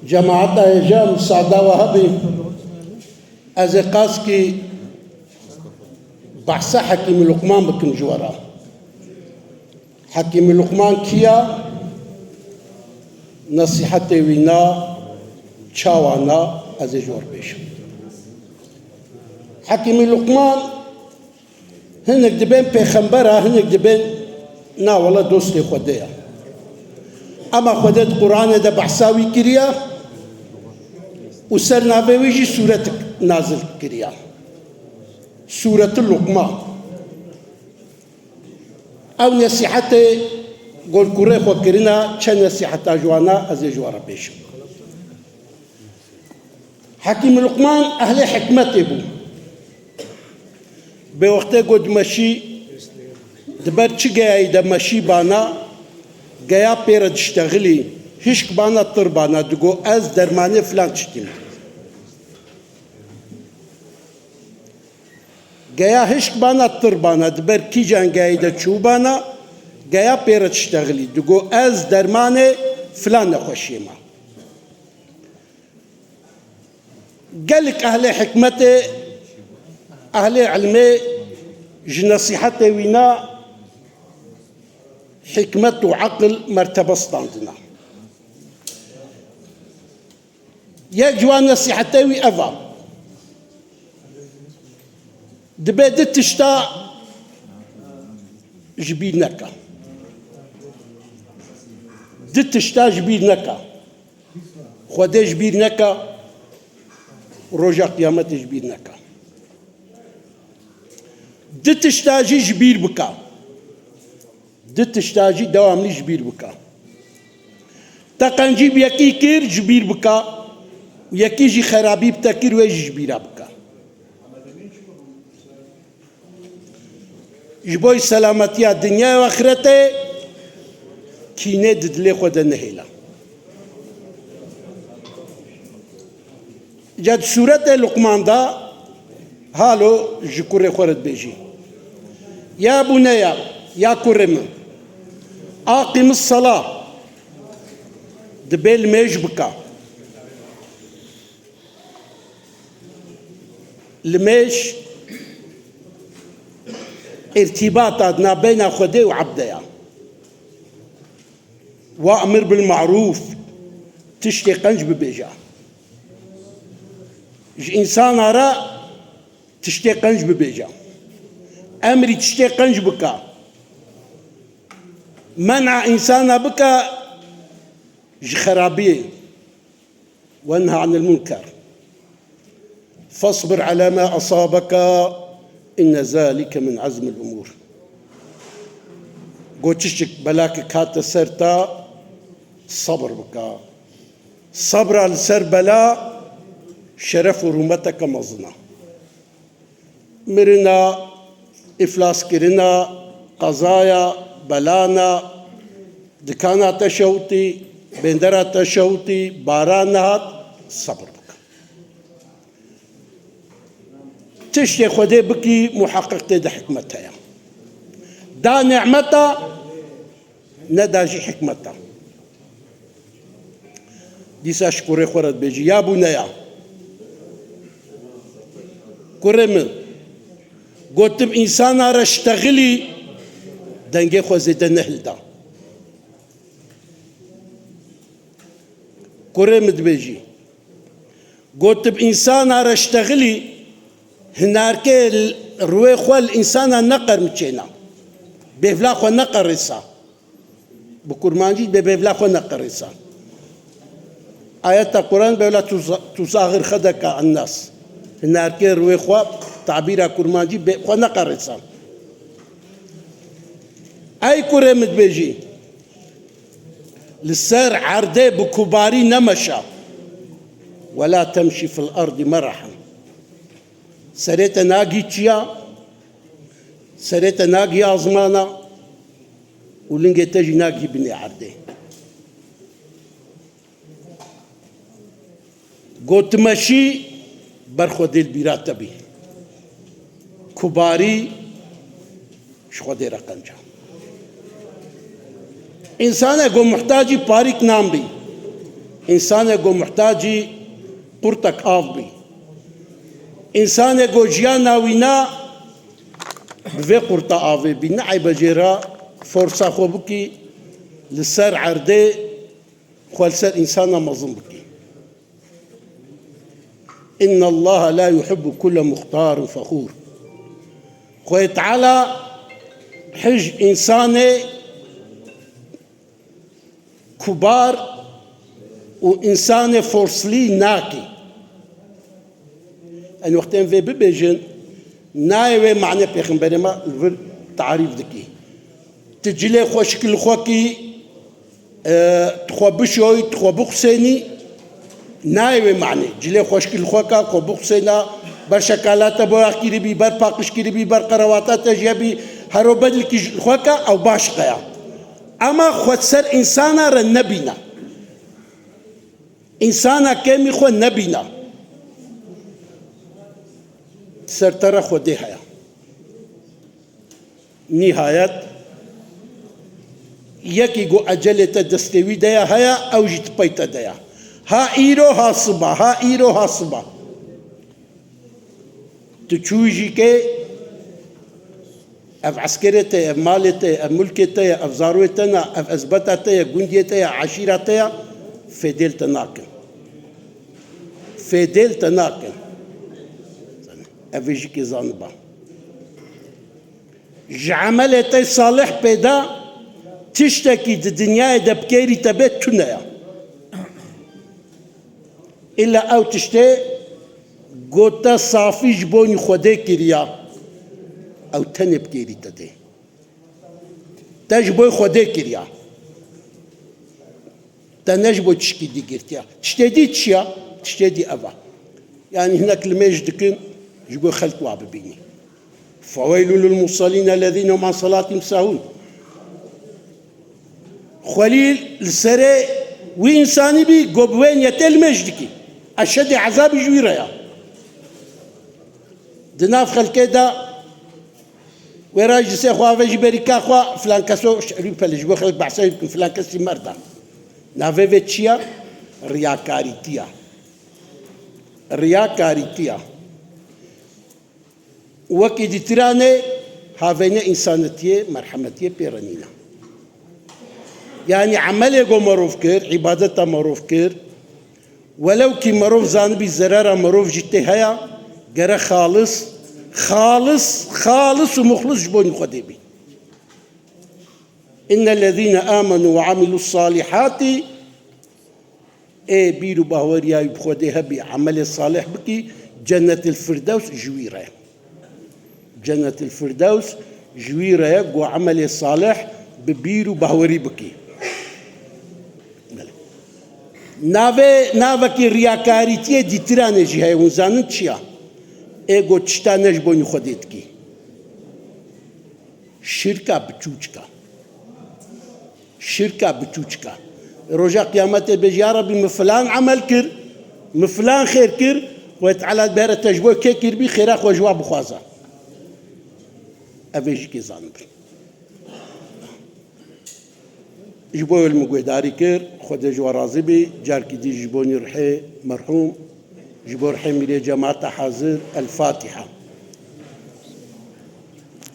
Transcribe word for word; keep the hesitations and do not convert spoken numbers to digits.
Cemaeta hêja, misada we hebî, ez ê qaskî behsa Hekîmî Luqman bikim ji we re. Hekîmî Luqman kî ya? Nesîhetê wî na, çawa na, ez ê ji we re bêjim. Hekîmî Luqman Hinek dibên pêxembera, hinek dibên na wele dostê Xwedê ye. Ema Xwedê di Qur'anê de behsa wî kiriye û ser navê wî jî sûretik nazil kiriye. Sûretul Luqman. Ew nesîhetê gor kurê xwe kirina, çend nesîheta ji wana ez ê ji we re bêjim. Hekîm Luqman ehlê hikmetê bû. Bê wextê got meşî, di ber çi geyayî de meşî bana, geya pê re diştexilî, hişk bana, tir bana, digo ez dermanê filan tiştî me. Geya hişk bana, tir bana, di ber kîjan geyayî de çû bana, geya pê re diştexilî, digo ez dermanê filan nexweşiyê me. Gelek ehlê hikmetê, ehlê ilmê ji nesîhetê wî na hikmet û eqil mertebe standina. Yek ji wan nesîhetê wî ev a. Dibê du tişta ji bîr neka. Du tişta ji bîr neka. Xwedê ji bîr neka, roja qiyametê ji bîr neka. Du tişta jî ji bîr bika. Du tişta jî dewamlî ji bîr bika. Te qencî bi yekî kir, ji bîr bika. Û yekî jî xerabî bi te kir, wê jî ji bîra bika. Ji bo selametiya dinyayê û axretê kînê di dilê xwe de nehêle. Ca di sûretê Luqman de halo ji kurê xwe re dibêjî, ya buneya, ya kurê min, aqîmis sela, dibê limêj bika. Limêj îrtîbata di navbeyna Xwedê û ebdê ya. Wa emir bil marûf, tiştê qenc bibêje. Ji însana re tiştê qenc bibêje. Emrî tiştê qenc bika. Men'a însana bika ji xerabiyê. Wenha anil munker. Fasbir ala ma asabeke, inne zalike min azmil umur. Got, çiçik belakek hate ser te, sabir bike. Sabra li ser bela şeref û rûmeteke mezin e. Mirina, îflaskirina, qezaya, belana, dikana te şewitî, bêndera te şewitî, baran nehat, sebir bike. Tiştê Xwedê bikî, muheqeq tê de hikmet heye. Da nimeta, neda jî hikmeta. Dîsa ji kurê xwe re dibêjî, ya bûneya, kurê min, gotim însana re ştexilî, dengê xwe zêde nehilda. Kurê min dibêjî, gotim însana re ştexilî, hinarkê l-, rûyê xwe li însana neqermiçêna. Bêvla xwe neqerêsa. Bi kurmancî bê bêvla xwe neqerêsa. Ayeta Quran bêvla tuza-, tuzahir xedeka ennas. Hinarkê rûyê xwe, tabîra kurmancî bê xwe neqerêsa. Ey kurê min dibêjî, li ser erdê bi kubarî nemeşa. Wela temşî fil erdî merahan. Serê te nagî çiya, serê te nagî azmana û lingê te jî nagî binê erdê. Gotimeşî ber Xwedê li bîra te bî. Kubarî ji Xwedê re qenc e. Însanek go muhtacî parîk nan bî. Însanê ku muhtacî qurtek av bî. Însanê ku jiyana wî na bi vê qurta avê bî, ne eybe jê re forsa xwe bikî li ser erdê, xwe li ser însana mezin bikî. Inna Allaha la yuhibbu kulle muhtarin fexûr. Xwedê Teala hij însanê kubar û însanê forslî nakî. Em wextên vê bibêjin, nayê wê mane pêxemberê me li vir tarîf dikî. Tu cilê xweşik li xwe kî, e, tu xwe bişoyî, tu xwe bixusênî, nayê wê mane. Cilê xweşik li xwe ka, xwe bixusêna, ber şekala te boyax kiribî, ber paqij kiribî, ber qerewata te jî hebî, hero bedlkî ji xwe ka, ew baş qeya. Ema xwe ser însana re nebîne. Însana kêmî xwe nebîne. Ser te re Xwedê heye. Nîhayet, yekî ku ecelê te destê wî de ya heye, ew jî di pey te de ya. Ha îro, ha siba, ha îro, ha siba. Tu çûyî jî ke ev eskerê te ye, ev malê te ye, ev mulkê te ye, ev zarokê te ne, ev ezbeta te ye, gundiyê te ye, eşîra te ye, fêdê li te nakin. Fêdê li te nakin. Ev ê jî kê zaniba. Ji emelê te salih pêda tiştekî di dinyayê de bi kêrî te bê tune ye. Îlla ew tiştê ku te safî ji bo nî Xwedê kiriya, ew tenê bi kêrî te dê. Te ji bo Xwedê kiriya. Te ne ji bo tişkî dî girtiya. Tiştê dî çi ya? Tiştê dî ev e. Yanî hinek limêj dikin, ji bo xelk wa bibînî. فَوَيْلٌ لِلْمُصَلِّينَ الَّذِينَ هُمْ عَنْ صَلَاتِهِمْ سَاهُونَ. Xwelî li serê wî însanî bî, ku bi wê niyetê limêj dikî. Eşedê ezabî ji wî re ya. Di nav xelkê de wê re ji sê xwe ve jî berî ka xwe filan keso şerî pele ji bo xelk behsê bikin, filan kesî merda. Navê vê çi ya? Riyakarîtiya. Riyakarîtiya. Wekî dîtiranê havêne însanetiyê, merhemetiyê pê re nîne. Yanî emelê ku merov kir, îbadeta merov kir, welew kî merov zanibî zerera merov jî tê heye, gere xalis, xalis, xalis û muxlis ji bo nî Xwedê bî. اِنَّ الَّذِينَ آمَنُوا وَعَمِلُوا الصَّالِحَاتِ Ê bîr û bahweriya wî bi Xwedê hebî, emelê salih bikî, Cennetil Firdews ji wî re ye. Cennetil Firdews ji wî re ye, ku emelê salih bi bîr û bahwerî bikî. Belê. Navê, navekî riyakarîtiyê dîtiranê jî heye, hûn zanin çi ya? Ê ku tişta ne ji bo nî Xwedê dikî. Şirka biçûçik e. Şirka biçûçik e. Roja qiyametê bêjî, ya Rebî, min filan emel kir, min filan xêr kir, Xwedê Teala dibêre te ji bo kê kiribî, xêra xwe ji wa bixwaze. Ev ê jî kê zanibin. Ji bo wê li min guhdarî kir, Xwedê ji we razî bî, carkî dî ji bo nî rihê merhûm, ji bo rihê mîrê cemaeta hazir, El Fatiha.